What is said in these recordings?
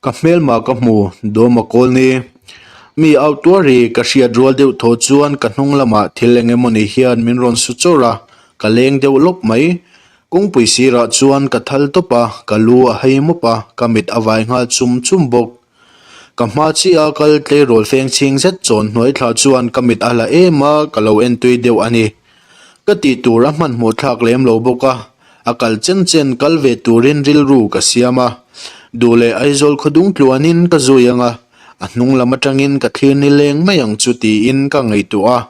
Ka hmelma ka hmu, Dawma kawl ni. Mi au tuar ri ka hriat rual deuh thaw chuan ka hnung lamah thil eng emawni hian min rawn su chawrh a, ka leng deuh lawp mai. Kawngpui sirah chuan ka thal tawp a, ka lu a hei mawp a, ka mit a vai nghal chum chum bawk. Ka hma chiah a kal tleirawl feng chhing zet chawn hnuai thla chuan ka mit a la em a, ka lo entui deuh a ni. Ka tih tur a hmanhmawh thlak lem lo bawk a, a kal chen chen kal ve turin rilru ka siam a. Duh leh Aizawl khawdung tluanin ka zui ang a, a hnung lam atangin ka thlir nileng mai ang chu tiin ka ngaihtuah a,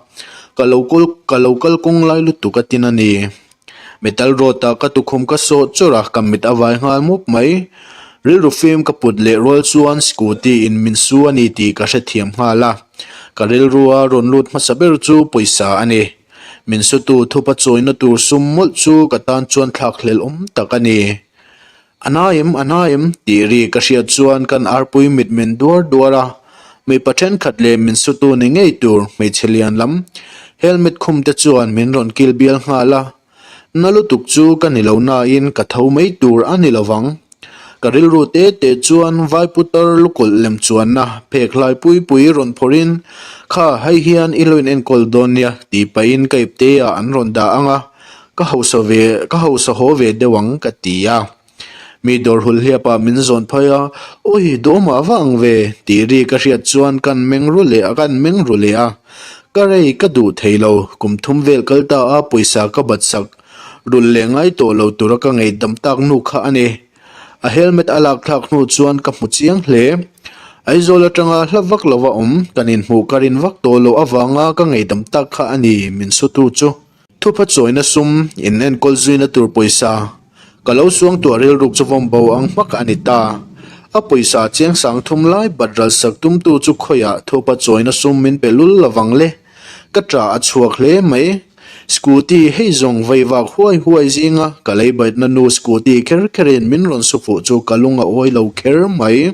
ka lo kawl ka lo kal kawng lai lutuk a tin a ni. Metal rod ah ka tukhum ka sawh chawrh a, ka mit a vai nghal mup mai. Rilru fim ka put leh rual chuan scooty in min su a ni tih ka hrethiam nghal a. Ka rilrua rawn lut hmasa ber chu pawisa a ni. Min sutu thupa chawina tur sum mawlh chu ka tan chuan thlakhlelh awm tak a ni. A naim, a naim, tih ri ka hriat chuan kan arpui mit men duar duar a. Mipa thenkhat leh min sutu ni ngei tur hmeichhe lian lam helmet khum te chuan min rawn kil bial nghal a. Na lutuk chu ka ni lo nain ka tho mai tur a ni lovang. Ka rilru te te chuan vai putar lukawlh lem chuanna phek hlai pui pui rawn phawrhin, Kha, hei hian i lo inenkawl dawn nia tih pahin ka ipte ah an rawn dah ang a, ka hausa ve, ka hausa haw ve deuh ang ka ti a. Mi dawr hul hliapah min zawn phai a, Awi, dawmah va ang ve, tih ri ka hriat chuan kan meng ru leh a, kan meng ru leh a. Ka rei ka duh thei lo, kum thum vel kal ta a pawisa ka bat sak rulh leh ngai tawh lo tura ka ngeihdam tak nu kha a ni. A helmet a lak thlak hnu chuan ka hmu chiang hle. Aizawl atanga hla vak lova awm, kan inhmuh ka rin vak tawh loh avanga ka ngeihdam tak kha a ni, min sutu chu. Thupha chawina sum, in enkawl zuina tur pawisa, ka lo suangtuah rilruk chu vawm bo ang hmak a ni ta. A pawisa chiang sang thum lai bat ral sak tumtu chu khawiah thupha chawina sum min pe lul lovang le. Ka ṭah a chhuak hle mai. Scooty hei zawng vei vak huai huai zinga ka lei baitna nu scooty kher kherin min rawn su fuh chu ka lung a awi lo kher mai.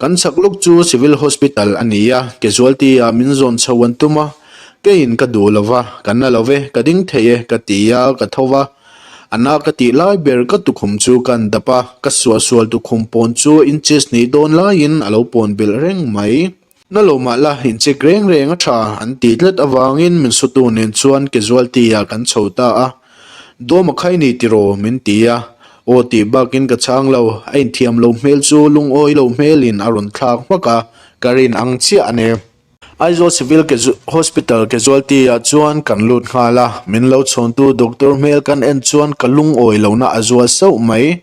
Kan chak luk chu Civil Hospital a ni a, casualty ah min zawn chho an tum a, keiin ka duh lo va, ka na lo ve, ka ding thei e ka ti a, ka tho va. A na ka tih lai ber ka tukhum chu ka an dap a, ka suahsual tukhum pawn chu inches hnih dawn laiin a lo pawn belh reng mai. Na lo mah la, incheck reng reng a tha an tih tlat avangin min sutu nen chuan casualty ah kan chho ta a. Dawm a khai ni tiraw? min ti a. Aw tih bakin ka chhang lo, a inthiam lo hmel chu lungawi lo hmelin a rawn thlak hmak a, ka rin ang chiah a ni. Aizawl Civil Hospital casualty ah chuan kan lut nghal a, min lo chhawntu doctor hmel kan en chuan ka lungawi lohna a zual sauh mai.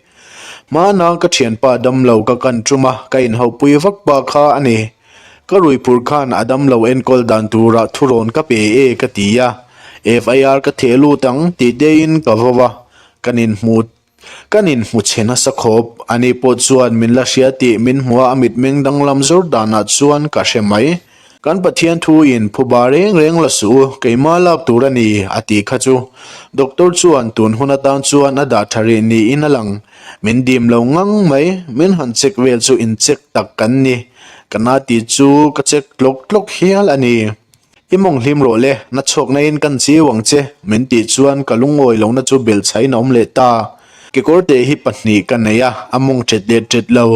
Hmana ka thianpa damlo ka kan tum a, ka inhauhpui vak pa kha a ni. Ka ruiphur khan a damlo enkawl dan turah thurawn ka pe e ka ti a, FIR ka theh lut ang tih tein ka vo a, kan inhmu kan inhmu chhe nasa khawp. Ani pawh chuan min la hria tih min hmu a, a mitmeng danglam zawr danah chuan ka hre mai. Kan Pathian thu in phuba reng reng la suh u, keimah lak tur a ni, a tih kha chu. Doctor chuan tun hun atan chuan a dah tha rih niin a lang. Min dim lo ngang mai, min han check vel chu in check tak kan ni. Ka na tih chu ka check tlawk tlawk hial a ni. I mawng hlim rawh le, na chhuak na in kan chiu ang che, min tih chuan ka lungawi lohna chu belhchhain a awm leh ta. Kekawrte hi pahnih ka nei a, a mawng ṭet leh ṭet lo.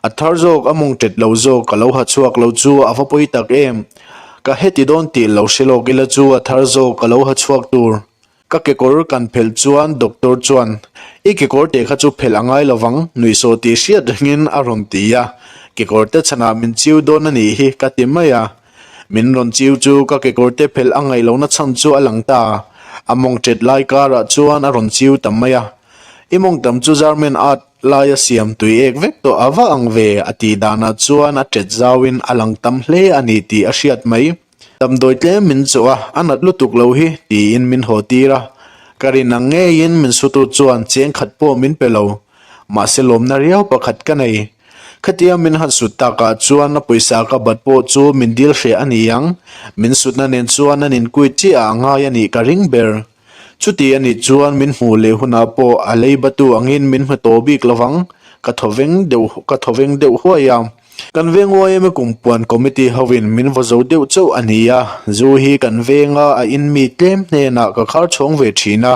A thar zawk, a mawng ṭet lo zawk, ka lo ha chhuak lo chu a va pawi tak em. Ka heti dawn tih lo hre lawk ila chu a thar zawk ka lo ha chhuak tur. Ka kekawr kan phelh chuan doctor chuan, I kekawr te kha chu phelh a ngai lovang, nuihsawh tih hriat rengin a rawn ti a. Kekawr te chhanah min chiu dawn a nih hi ka ti mai a. Min rawn chiu chu ka kekawr te phelh a ngaih lohna chhan chu a lang ta. A mawng ṭet lai karah chuan a rawn chiu ta mai a. I mawng tam chu German art Laia siam tui ek vek tawh a va ang ve a tih danah chuan a ṭet zauin a lang tam hle a ni tih a hriat mai. Damdawi tlem min chawh a, a nat lutuk lo hi tiin min haw tir a. Ka rin ang ngeiin min sutu chuan cheng khat pawh min pe lo. Mahse lawmna riau pakhat ka nei. Khatia min han sut takah chuan a pawisa ka bat pawh chu min dil hreh a ni ang. Min sutna nen chuan an inkuit chiah a ngai a nih ka ring ber. Chuti a nih chuan min hmuh leh hunah pawh a lei batu angin min hmu tawh bik lovang, ka thaw veng deuh ka thaw veng deuh huai a. Kan veng yma kumpuan committee hovin min vaw zo deuh chauh a ni a, zu hi kan venga a in mi tlem hnenah ka khar chhawng ve thin a,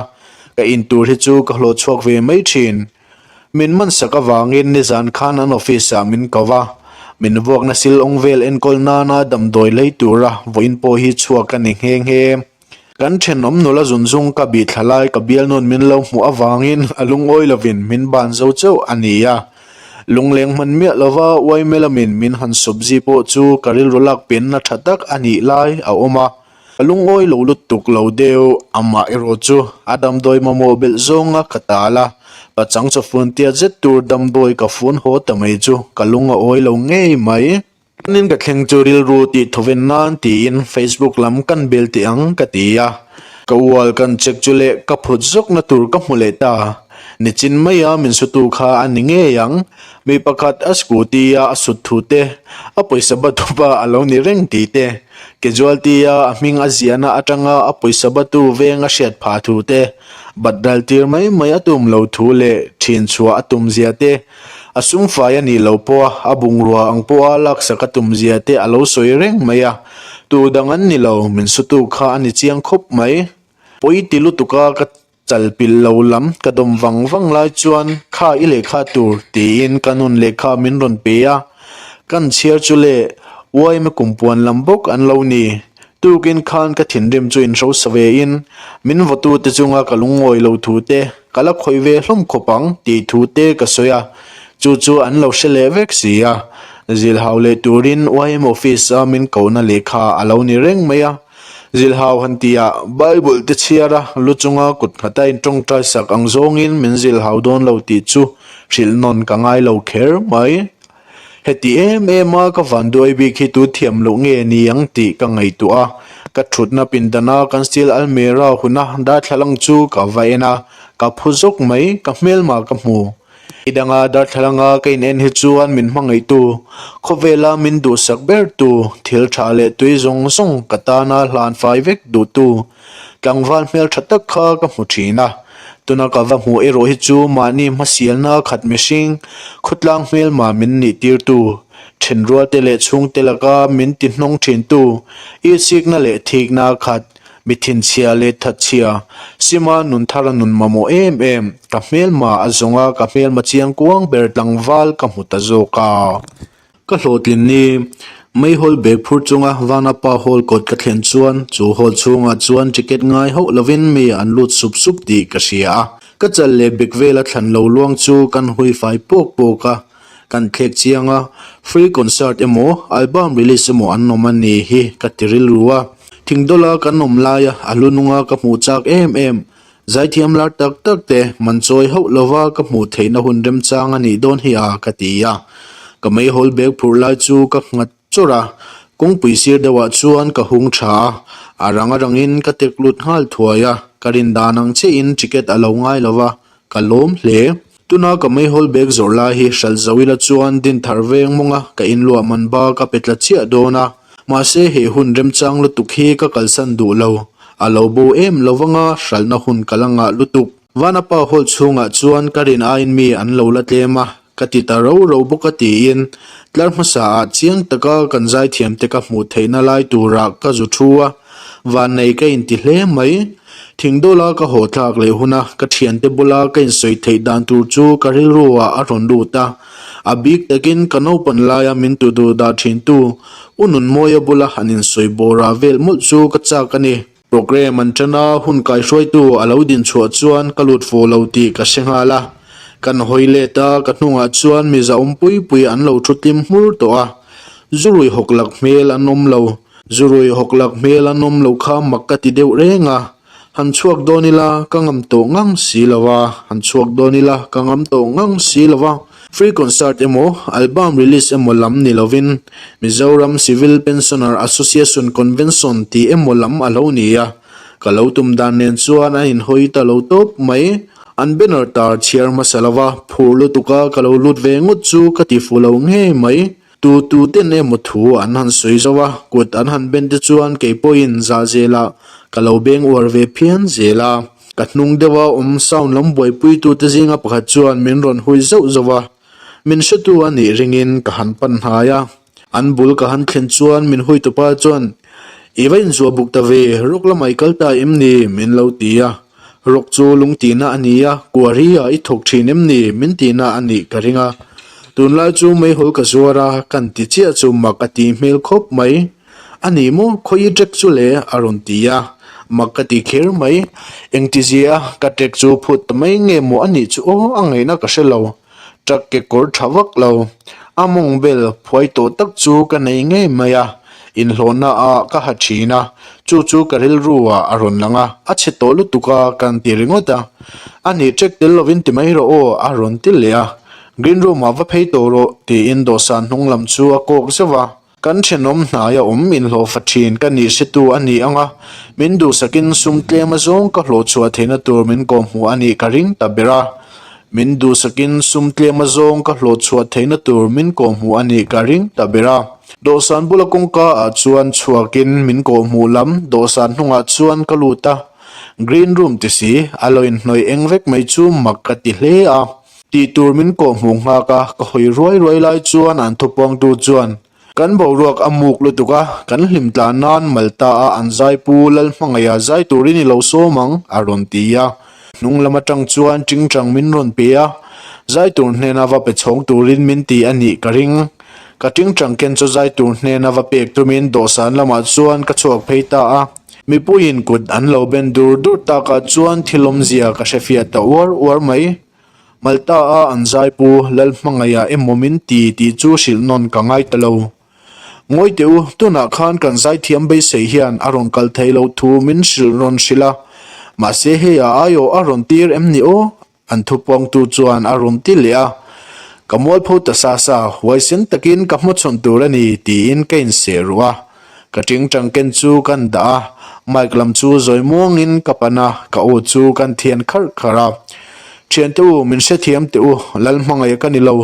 ka in tur hi chu ka hlawh chhuak ve mai thin. Min man sak avangin nizan khan an office ah min ko va, min vuakna sil awng vel enkawl nana damdawi lei tura vawiin pawh hi chhuak a ni nghe nghe. Kan thenawm nula zunzung ka bih thla lai ka bialnu'n min lo hmuh avangin a lungawi lovin min ban zo chauh a ni a. Lungleng hman miah lova uaime lamin min han sawp zi pawh chu ka rilru lak penna tha tak a nih lai a awm a. Ka lungawi lo lutuk lo deuh, amah erawh chu a damdawi mamawh belh zawnga ka tal a, pachang chawfun tiat zet tur damdawi ka fun haw ta mai chu ka lung a awi lo ngei mai. Nin ka thleng chu rilru tih thawven nan tiin Facebook lam kan bel teh ang ka ti a, ka ual kan check chu leh ka phut zawkna tur ka hmu leh ta. Nichin maia min sutu kha a ni ngei ang, mi pakhat a scooty a a sut thu te, a pawisa batupa a lo ni reng tih te, Casualty a a hming a ziahna atanga a pawisa batu veng a hriat phah thu te, bat ral tir mai mai a tum lo thu leh thian chhuah a tum zia te, a sum fai a nih loh pawha a bungrua ang pawha laksak a tum zia te a lo sawi reng mai a, tu dang an ni lo, min sutu kha a ni chiang khawp mai. Pawi ti lutuka ka Chal pilh lo lam ka dawm vang vang lai chuan kha i lehkha tur tiin ka nun lehkha min rawn pe a, kan chhiar chu le uaima kumpuan lam bawk an lo ni. Tukin khan ka thinrim chu inhrosa ve in min vawtu te chunga ka lungngawi lo thu te ka la khawih ve hlawm khawp ang tih thu te ka sawi a, chu chu an lo hre leh vek si a. Zilhau leh turin uaima office a min kohna lehkha a lo ni reng mai a. Zilhau han ti a, Bible te chhiar a, lu chunga kut nghata in tawngtai sak ang zawngin min zilhau dawn lo tih chu hrilh nawn ka ngai lo kher mai. Heti em em a ka vanduai bik hi tu thiam loh nge ni ang tih ka ngaihtuah a, ka thutna pindana kan steel almirah huna darthlalang chu ka va en a, ka phu zawk mai, ka hmelma ka hmu. I danga darthlalanga ka in en hi chuan min hmangaihtu, khawvela min duhsak bertu, thil tha leh tui zawng zawng ka tana hlan fai vek duhtu tlangval hmel tha tak kha ka hmu thin a. Tuna ka va hmuh erawh hi chu mahni hmasialna khat mihring, khawtlang hmelma min nih tirtu, thenrualte leh chhungte laka min ti hnawng thintu, itsikna leh thikna khat, Mi thinchhia leh thatchhia, Sima nun thara nun mamawh em em, ka hmelma a zawng a, ka hmelma chiang kuang ber tlangval ka hmu ta zawk a. Ka hlawhtlin ni, Meihawl bag phur chunga Vanapa Hall kawt ka thlen chuan chu hall chhungah chuan ticket ngai hauh lovin mi an lut sup sup tih ka hria a. Ka chal leh bag vela thlan lo luang chu kan hui fai pawk pawk a. Kan thlek chiang a, free concert emaw album release emaw an awm a ni hi ka ti rilru a. Thingdawla kan awm laia a lu nunga ka hmuh chak em em, zaithiam lar tak tak te man chawi hauh lova ka hmuh theihna hun remchang a nih dawn hi a ka ti a. Ka meihawl bag phurh lai chu ka nghat chawrh a, kawngpui sir deuhah chuan ka hung tha a, a rang a rangin ka tek lut nghal thuai a, ka rin dan ang chiahin ticket a lo ngai lova, Ka lawm hle. Tuna ka meihawl bag zawrh lai hi hralh zo ila chuan din thar veng mawng a, ka inluah man ba ka pe tla chiah dawn a. Mahse he hun remchang lutuk hi ka kalsan duh lo. A lo bo em lo vanga hralhna hun ka la ngah lutuk. Vanapa hall chhungah chuan ka rin aiin mi an lo la tlem a, ka ti ta ro ro bawk a tiin tlar hmasa ah chiang taka kan zaithiam te ka hmuh theihna lai turah ka zu thu a, vannei ka inti hle mai. Thingdawla ka haw thlak leh huna ka thiante bula ka insawi theih dan tur chu ka rilru ah a rawn lut a, a bik takin ka naupan laia min tu duh dah thintu U Nunmawia bula han insawi bawrah vel mawlh chu ka chak a ni. Programme an ṭan a, hun kaihruaitu a lo din chhuah chuan ka lut fuh lo tih ka hre nghal a. Kan hawi let a, ka hnungah chuan mi zahawm pui pui an lo thu tlim hmur tawh a. Zurui hawk lak hmel an awm lo. Zurui hawk lak hmel an awm lo kha mak ka ti deuh reng a. Han chhuak dawn ila ka ngam tawh ngang si lo a, han chhuak dawn ila ka ngam tawh ngang si lo a. Free concert emaw, album release emaw lam ni lovin, Mizoram Civil Pensioner Association Convention tih emaw lam a lo ni a, ka lo tum dan nen chuan a inhawi ta lo tawp mai. An banner tar chhiar hmasa lova phur lutuka ka lo lut ve ngawt chu ka ti fu lo ngei mai. Tu tu ten emaw thu an han sawi zo a, kut an han ben te chuan kei pawhin zah zelah ka lo beng uar ve phian zel a. Ka hnung deuha awm sound lam buaipuitute zinga pakhat chuan min rawn hui zauh zauh a, min hretu a nih ringin ka han pan hnai a. An bul ka han thlen chuan min huitupa chuan, I va inzuah buk ta ve, rawk lamah i kal ta em ni? min lo ti a. Rock chu lung tihna a ni a, quarry ah i thawk thin em ni? Min tihna a nih ka ring a. Tunlai chu meihawl ka zuar a, kan ti chiah chu mak a tih hmel khawp mai. A ni maw, khawi ṭek chu le? a rawn ti a. Mak ka ti kher mai. Engtizia a, ka ṭek chu phut ta mai nge maw a nih chu aw, a ngaihna ka hre lo. Truck kekawr tha vak lo. A mawng bel phuai tawh tak chu ka nei ngei mai a, inhlawhna ah ka ha thin a, chu chu ka rilru ah a rawn lang a, a chhe tawh lutuk a kan ti ringawt a. A nih trek tel lovin ti mai rawh aw a rawn ti leh a. Green room ah va phei tawh rawh tiin dawhsan hnung lam chu a kawk zeuh a. Kan thenawm hnaia awm inhlawhfa thin ka nih hretu a ni ang a, min duhsakin sum tlem azawng ka hlawhchhuah theihna tur min kawhhmuh a nih ka ring ta ber a. Min duhsakin sum tlem azawng ka hlawhchhuah theihna tur min kawhhmuh a nih ka ring ta ber a. Dawhsan bula kawngka ah chuan chhuakin min kawhhmuh lam dawhsan hnungah chuan ka lut a. Green room ti si, a lo inhnawih eng vek mai chu mak ka ti hle a. Tih tur min kawhhmuh nghak a, ka hawi ruai ruai lai chuan an thupuangtu chuan, Kan boruak a muk lutuk a, kan hlim tlan nan Malta a an zaipu Lalhmangaiha zai turin i lo sawm ang, a rawn ti a. Hnung lam atang chuan tingtang min rawn pe a, zai tur hnena va pe chhawng turin min ti a nih ka ring. Ka tingtang ken chu zai tur hnena va pek tumin dawhsan lamah chuan ka chhuak phei ta a. Mipuiin kut an lo ben dur dur takah chuan thil awmzia ka hrefiah ta uar uar mai. Malta a an zaipu Lalhmangaiha emaw min ti tih chu hrilh nawn ka ngai ta lo. Ngawi teh u, tunah khan kan zaithiam beisei hian a rawn kal thei loh thu min hrilh rawn hrilh a, mahse hei a aiawh a rawn tir em ni aw? An thupuangtu chuan a rawn ti leh a. Ka mualpho ta sa sa, huaisen takin ka hmachhawn tur a ni tiin ka inseh ruh a. Ka tingtang ken chu kan dah a, mic lam chu zawi muangin ka pan a, ka aw chu kan thian kharh kharh a. Thiante u, min hrethiam teh u, Lalhmangaih ka ni lo,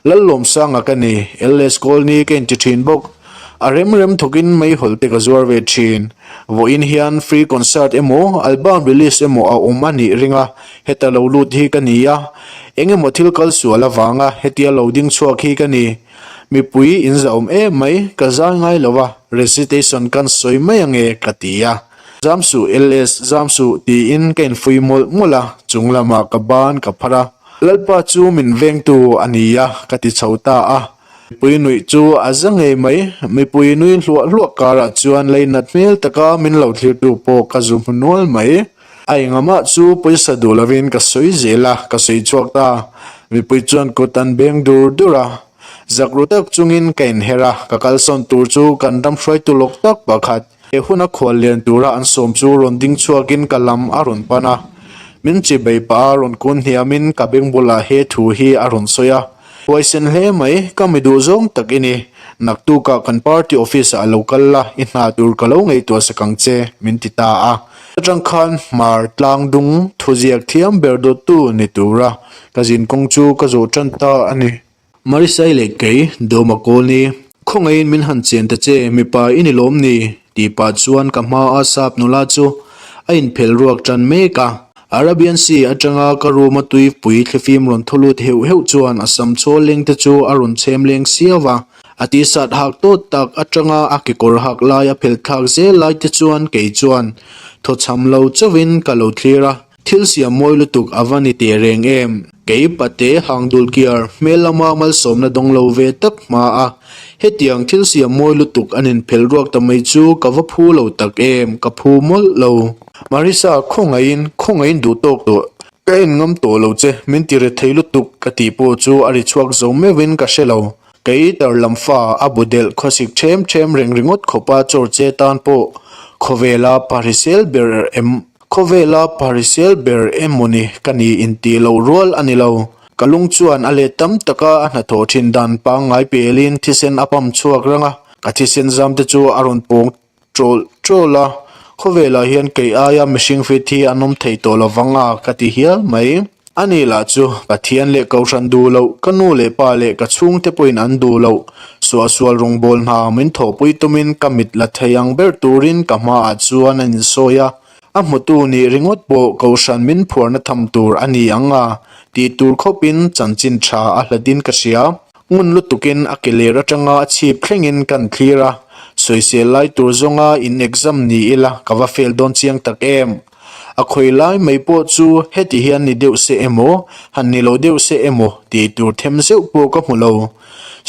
Lallawmsanga ka ni, LS Colony ka inti thin bawk. A rem rem thawkin meihawl te ka zuar ve thin. Vawiin hian free concert emaw, album release emaw a awm a nih ring a, heta lo lut hi ka ni a. Eng emaw thil kal sual avanga hetia lo ding chhuak hi ka ni. Mipui in zahawm em mai, ka zai ngai lo a, recitation kan sawi mai ange ka ti a. Zam suh LS, zam suh tiin ka infui mawlh mawlh a, chung lamah ka ban ka phar a. Lalpa chu min vengtu a ni a, ka ti chho ta a. Mipui nuih chu a za ngei mai, mipui nui hluah hluah karah chuan leinat hmel taka min lo thlirtu pawh ka zu hmu nual mai. A engamah chu pawisa duh lovin ka sawi zel a, ka sawi chhuak ta. Mipui chuan kut an beng dur dur a. Zak ru tak chungin ka inher a, ka kalsawn tur chu kan ram hruaitu lawk tak pakhat he huna khual lian tura an sawm chu rawn ding chhuakin ka lam a rawn pan a. Min chi bei pah a rawn kun hniamin ka beng bulah he thu hi a rawn sawi a. Huaisen hle mai, ka mi duh zawng tak i ni. Naktukah kan party office ah lo kal la, i hna tur ka lo ngaihtuah sak ang che, min ti ta a. Atang khan hmar tlang dung thuziak thiam ber dawttu ni tura ka zin kawng chu ka zawh tan ta a ni. Marisai leh kei, Dawma kawl ni, khawngaihin min han chen ta che, mipa i ni lawm ni? tih pah chuan ka hmaa sap nula chu a inphelh ruak tan mek a. Arabian Sea atanga ka room a tuipui thlifim rawn thaw lut heuh heuh chuan a sam chawl leng te chu a rawn chhem leng siau a. A t-shirt hak tawt tak atanga a kekawr hak lai a phelh thlak zel lai te chuan kei chuan thaw chham lo chauhin ka lo thlir a. Thil siam mawi lutuk a va ni teh reng em? Kei pate hangdul kiar hmel lama malsawmna dawng lo ve tak hma a, hetiang thil siam mawi lutuk an inphelh ruak ta mai chu ka va phu lo tak em, ka phu mawlh lo. Marissa, khawngaihin, khawngaihin duh tawk tawh. Ka en ngam tawh lo che, min ti rethei lutuk ka tih pawh chu a ri chhuak zo meuhin ka hre lo. Kei tar lam fa a bu delh khawsik ṭhem ṭhem reng ringawt khawpa chawr che tan pawh khawvela pahrisel ber em khawvela pahrisel ber emawni ka ni intih loh rual a ni lo. Ka lung chuan a let tam taka a hnathawh ṭhin dan pangngai pelin thisen a pump chhuak rang a, ka thisen zam te chu a rawn pawng Ṭawlh ṭawlh a, khawvelah hian kei aia mihring fit hi an awm thei tawh lovang a ka ti hial mai. Ani lah chu Pathian leh Kohhran duh loh, ka nu leh pa leh ka chhungte pawhin an duh loh. Suahsual rawngbâwl hna min thawhpui tumin ka mit la thei ang ber turin ka hmaah chuan a insawi a. A hmutu nih ringawt pawh Kohhran min phuarna tham tur a ni ang a tih tur khawpin chanchin ṭha a hlatin ka hria. Ngun lutukin a ke ler atanga a chhip thlengin kan thlir a, sawisel lai tur zawnga in exam ni ila ka va fail dawn chiang tak em? A khawi lai mai pawh chu heti hian ni deuh se emaw, han ni lo deuh se emaw tih tur them zeuh pawh ka hmu lo.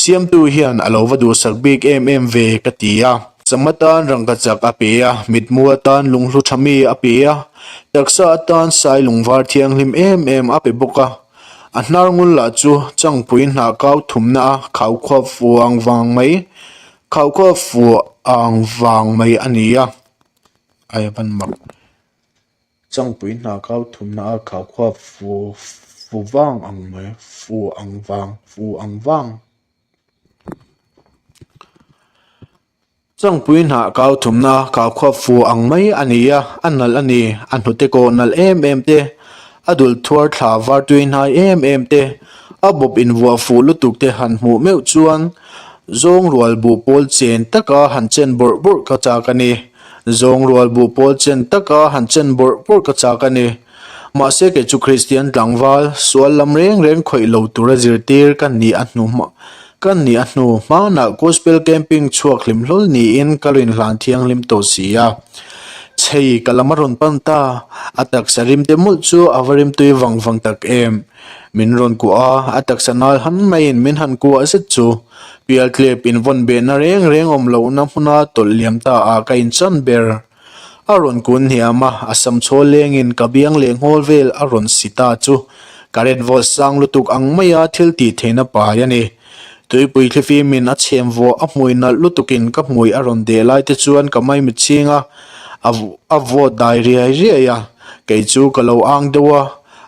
Siamtu hian a lo va duhsak bik em em ve ka ti a. Sam atan rangkachak a pe a, mitmu atan lunghlu tha mi a pe a, taksa atan sai lungvar thianghlim em em a pe bawk a. A hnar ngul lah chu changpui hnah kau thumna a khaukhua fu ang vang mai, khaukhua fu ang vang mai a ni a. Ai a van mak. Changpui hna kau thumna a khaukhua fu fu vang ang mai, fu ang vang, fu ang vang. Changpui hnah kau thumna a khaukhua fu ang mai a ni a, a nalh a ni. A hnute kawh nalh em em te, a dul thuar thla var tui hnai em em te, a bawp invuah fuh lutuk te han hmuh meuh chuan zawng rual buh pawl chen taka han chen bawrh bawrh ka chak a ni. Zawng rual buh pawl chen taka han chen bawrh bawrh ka chak a ni. Mahse kei chu Kristian tlangval, sual lam reng reng khawih lo tura zirtir ka nih a hnu hma ka nih a hnu hmanah Gospel Camping chhuak hlim hlawl niin ka rinhlan thianghlim tawh si a. Chhei ka lam a rawn pan ta, a taksa rim te mawlh chu a va rimtui vang vang tak em. Min rawn kuah a, a taksa nal han maiin min han kuah zet chu. Pialtlep invawn behna reng reng awm lohna hmuna tawlh liam ta ah ka inchan ber. A rawn kun hniam a, a sam chhawl lengin ka biang leh nghawl vel a rawn si ta chu current volt sang lutuk ang maia thil tih theihna pai a ni. Tuipui thlifimin a chhem vuah a hmui nalh lutukin ka hmui a rawn deh lai te chuan ka maimit chhing a, a vawt dai riai riai a, kei chu ka lo ang deuh a,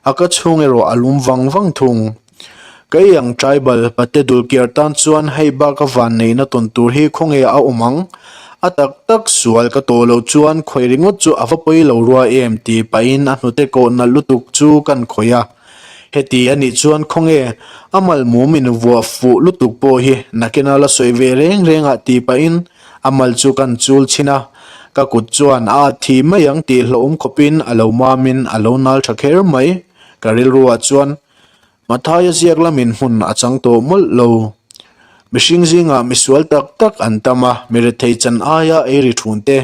a ka chhung erawh a lum vang vang thung. Kei ang tribal pate dulkiar tan chuan hei bak a van neihna tawn tur hi khawnge a awm ang? A tak tak sual ka tawh loh chuan khawih ringawt chu a va pawi lo rua em tih pahin a hnute kawh nalh lutuk chu kan khawih a. Heti a nih chuan khawnge a malmum in vuah fuh lutuk pawh hi nakina la sawi ve reng reng ah tih pahin a mal chu kan chul chhin a. Ka kut chuan a at thi mai ang tih hlauhawm khawpin a lo mamin a lo nal tha kher mai. Ka rilruah chuan Mathaia ziak lamin hmun a chang tawh mawlh lo. Mihring zingah misual tak tak an tam a, mi rethei chan aia ei ri thun te,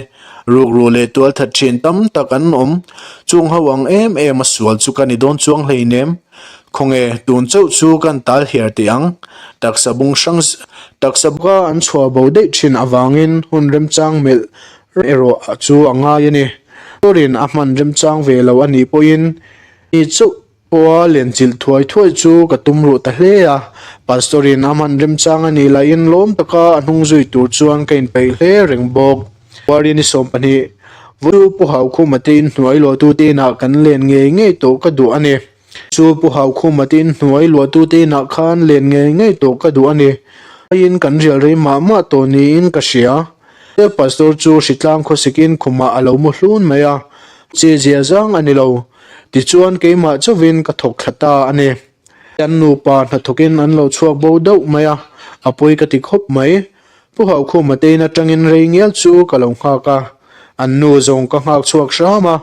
rukru leh tual that thin tam tak an awm. Chung ho ang em em a sual chu ka ni dawn chuang hleinem. Khawnge, tun chauh chu kan tal hiar teh ang. Taksa bung hrang taksa buka an chhuah bo daih thin avangin hun remchang melh erawh chu a ngai a ni. Turin a hman remchang ve lo a nih pawhin mi chauh Pawha lenchilh thuai thuai chu ka tum ruh ta hle a, Pastor in a hman remchang a nih lahin lawm taka a hnung zui tur chuan ka inpeih hle reng bawk. February ni 12, Vawiin Pu Haukhuma te inhnuai luahtute inah kan len ngei ngei tawh ka duh a ni. Chu Pu Haukhuma te inhnuai luahtute inah khan len ngei ngei tawh ka duh a ni. Aiin kan rial rei mah mah tawh niin ka hria. Pastor chu hritlang khawsikin khumah a lo mu hlun mai a, che zia zang a ni lo. Tichuan keimah chauhin ka thawk thla ta a ni. An nupa hnathawkin an lo chhuak bo deuh mai a, a pawi ka ti khawp mai. Pu Haukhuma te in atangin rei ngial chu ka lo nghak a, an nu zawng ka nghak chhuak hram a.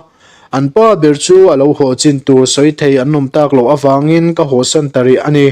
An pa ber chu a lo haw chin tur sawi thei an awm tak loh avangin ka hawsan ta rih a ni.